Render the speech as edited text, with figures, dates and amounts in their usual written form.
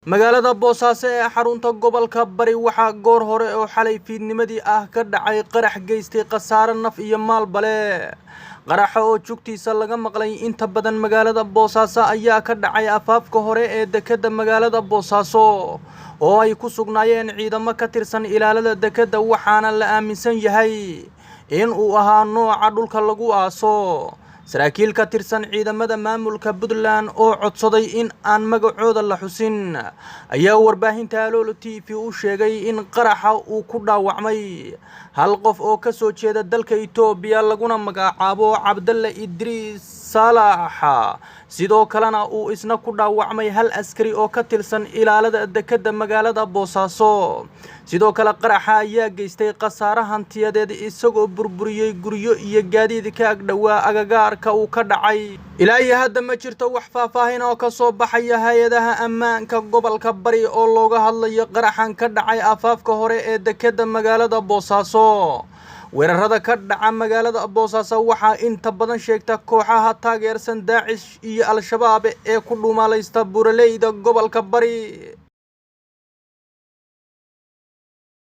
Magaalada Boosaaso ee xarunta gobolka Bari waxaa goor hore oo xalay fiidnimadii ah ka dhacay qarax geystay khasaare naf iyo maalba leh. Qaraxa oo jugtiisa laga maqlay inta badan magaalada Boosaaso ayaa ka dhacay afaafka hore ee dekedda magaalada Boosaaso oo ay ku sugnaayeen ciidamo ka tirsan ilaalada dekedda, waxaana la aaminsan yahay in uu ahaa nooca dhulka lagu aaso. Saraakiil ka tirsan ciidamada maamulka Puntland oo codsaday in aan magacooda la xusin ayaa warbaahinta Aloolo TV u sheegay in qaraxa uu ku dhaawacmay hal qof oo ka soo jeeda dalka Itoobiya, laguna magacaabo Cabdalle Idriis Saalax, sidoo kalena uu isna ku dhaawacmay hal askari oo ka tirsan ilaalada dekedda magaalada Boosaaso. Sidoo kale qaraxa ayaa geystay khasaare hantiyadeed, isagoo burburiyey guryo iyo gaadiid ka agdhowaa agagaarka uu ka dhacay. Ilaa iyo hadda ma jirto wax faahfaahin oo ka soo baxaya hay-adaha ammaanka gobolka Bari oo looga hadlayo qaraxan ka dhacay afaafka hore ee dekedda magaalada Boosaaso. Weerarada ka dhaca magaalada Boosaaso waxaa inta badan sheegta kooxaha taageersan Daacish iyo Al-Shabaab ee ku dhuumaalaysta buuraleyda gobolka Bari.